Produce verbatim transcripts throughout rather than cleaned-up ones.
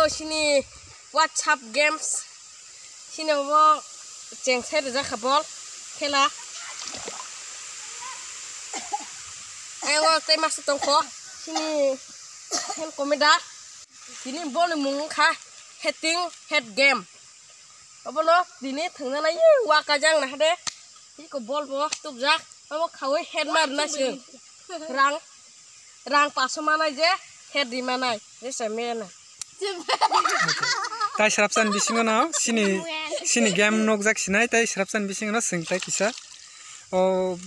Sini WhatsApp games. Sini bo cheng sai rijak kha bol khela. Ayo tei masa tongkho. Sini hen komeda. Tini bol ni mung kha heting head game. Obono tini thwngna nai wa kajang na hade. Iko bol bo tubjak. Obo khawi head mar na se. Rang. Rang paso manai je, head di manai, je se mena. Tai srapsan bisingo no sini, sini game nokjak sinai, tai srapsan bisingo no swng tai kisa. O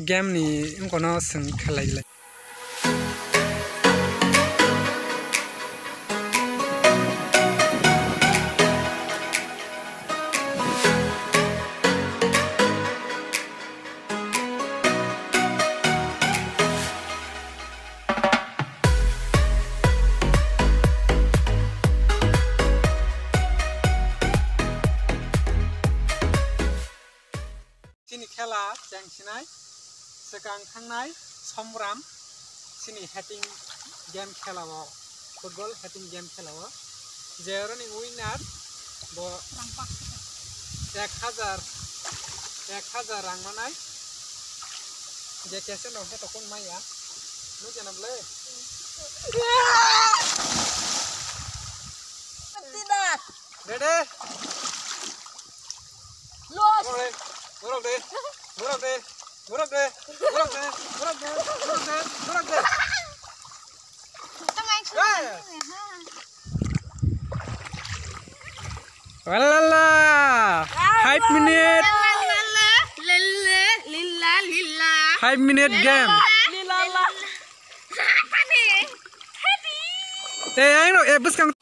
game ni wngkono swng khlai lai. Chini khela chengsinai, swkang thangnai, Somram, chini heting game khela o, football heting game khela o, je oroni winner bo ek hajar, ek hajar rang manai, je kese no heto kun maya, nukya na bwle? Ready? Los. Borok de, borok de, borok de, borok de, borok de, borok de, borok de, borok de. Walala. Five minute. Lilla, lilla, lilla. Five minute game. Lilla. Te ang no, eh, bwskang.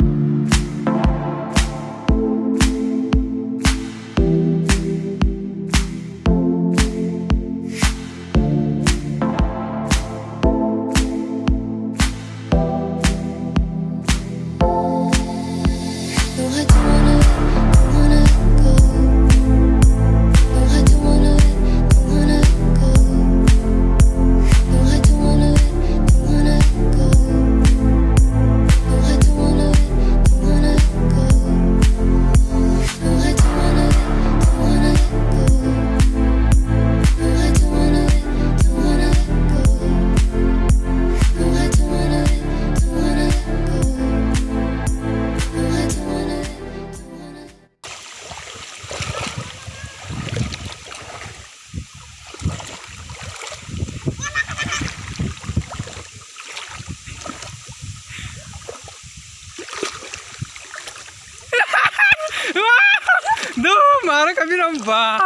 Duh, mara kami ramba.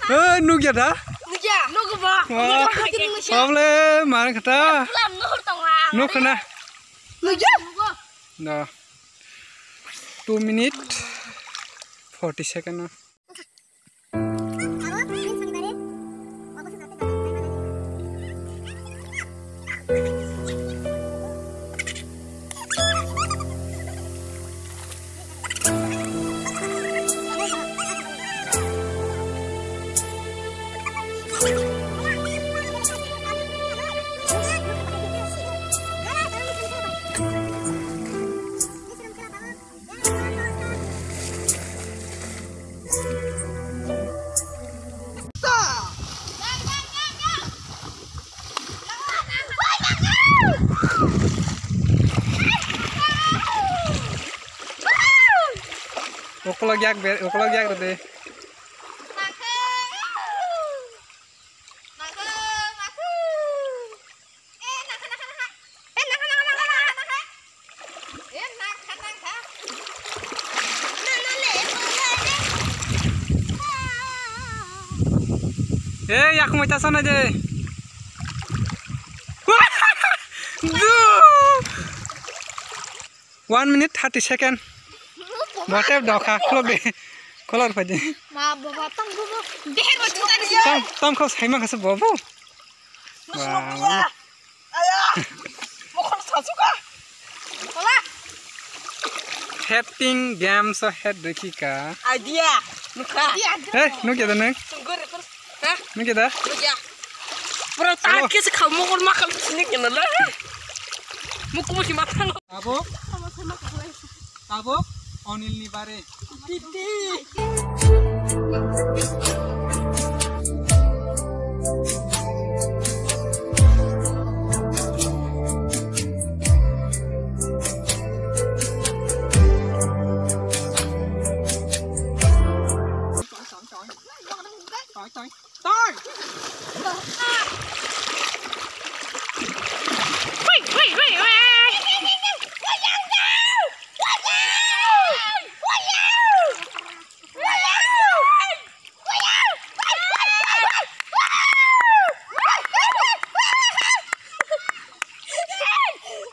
Eh, nugya da? Nugya. Nugu ba. Wah. Problem, mara kata. Nukhana. Nugya. No. Two minute forty second. Okolog yak ber, okolog yak rede. Eh, yak mai ta sana je. One minute thirty second. Bote doka, kolok de. Kolor phaidi. Ma, baba, tang, baba. Deher ma chuta ni. Tang, tang kau sai ma kasa, baba. Wah. Aya. Mokhor sasuka. Hola. Heting game so head dekhi ka. Idea. Nukha. Eh, nukya da nang? Sunggur, sunggur. Hah? Nukya da? Nukya. Bro, tak kis kau mokhor makam sini kena la. Muku musi matang. Abo? Tabuk Onil ni bare.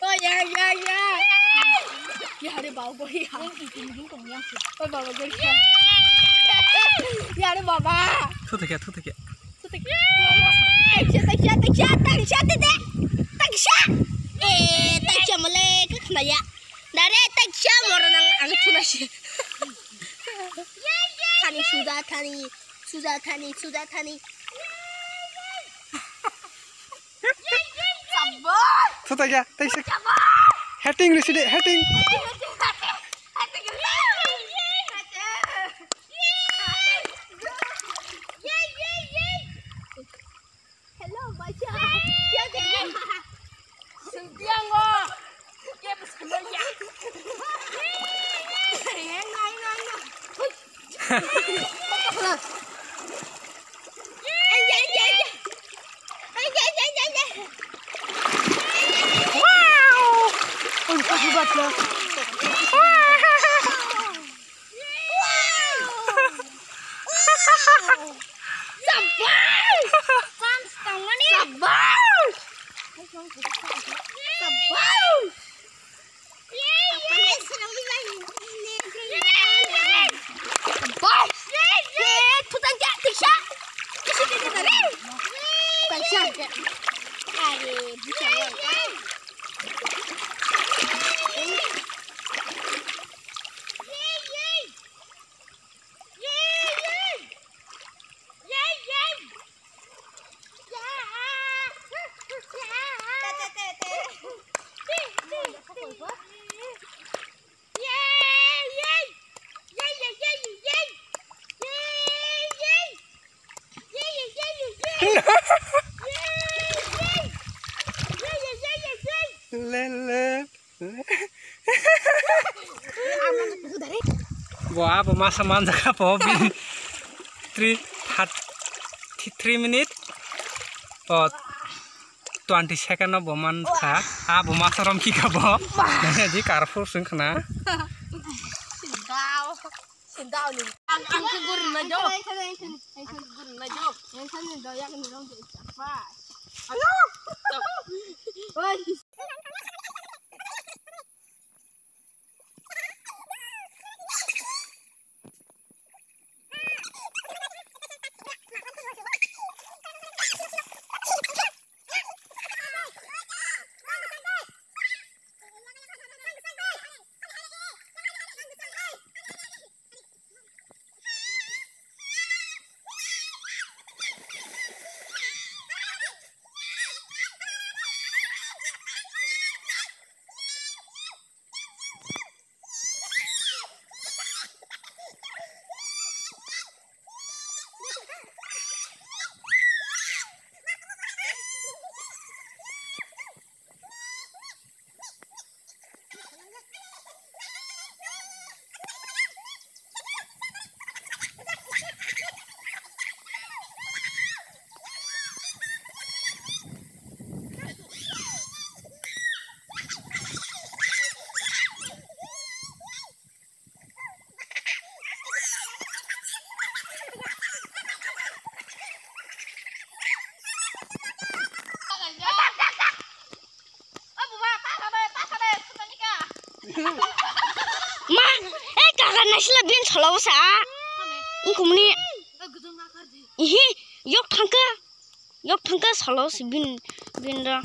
Oh, ya, ya, ya. Ya, ada bau gori ya. Oh, bau gori ya. Ya, ada baba. Thu thakya, thu thakya. Thu thakya. Taksa, taksa, taksa, taksa, tete. Taksa. Eh, taksa male, kakna ya. Dare taksa moro nang ang thuna si. Thani suda thani, suda thani, suda thani. Thu thakya, taisa. Heading risi de, heading. Hello, bacha. Sengtiango. Lele. Bo abo masa manjak abo bini three, thirty, three minute. O twenty second no bo man kha. Abo masa rom ki kha bo. Di karfur sing khna. Sindao. Sindao ni. Ang, ang ke gurun na jo. Ang ke gurun na jo. Ang ke gurun na jo. Ayo. Oi. Ma, eh, kaka nasila bin solo sa. Ungkumni. Ihi, yok thangka. Yok thangka solo si bin, bin da.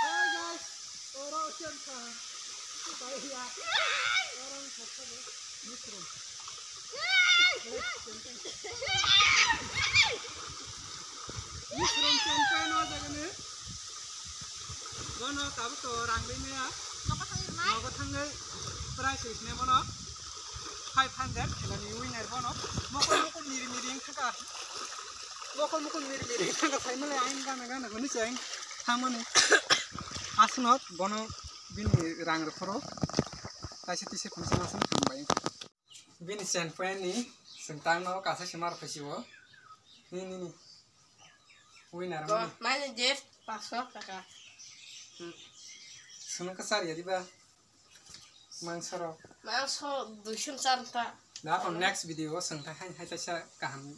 Hi guys, oro siya ka. Kaya. Orang kata ba. Misro. Misro sampai no jaga ni. Bono tabuk to rang limaya. Nogo thangwi prize rikne bono five hundred khelani winner bono. Mokol mokol miri miri wngkha ka. Mokol mokol miri miri wngkha ka, saimale ain gana gana hwnwi cheng thangmani. Aswkno bono bini rang rwphoro kaisa tisa pungsa aswk hambai wngkha. Bini chen point ni chwng tangno kasa se mar phaisio. Ni, ni, ni. Winner To, mani. Mani je paso taka. Hmm. Sunu ka sar ya diba? Mangso ro. Mangso duisun char ta. Da kon next video o chwng ta hai, hai ta sa kaham.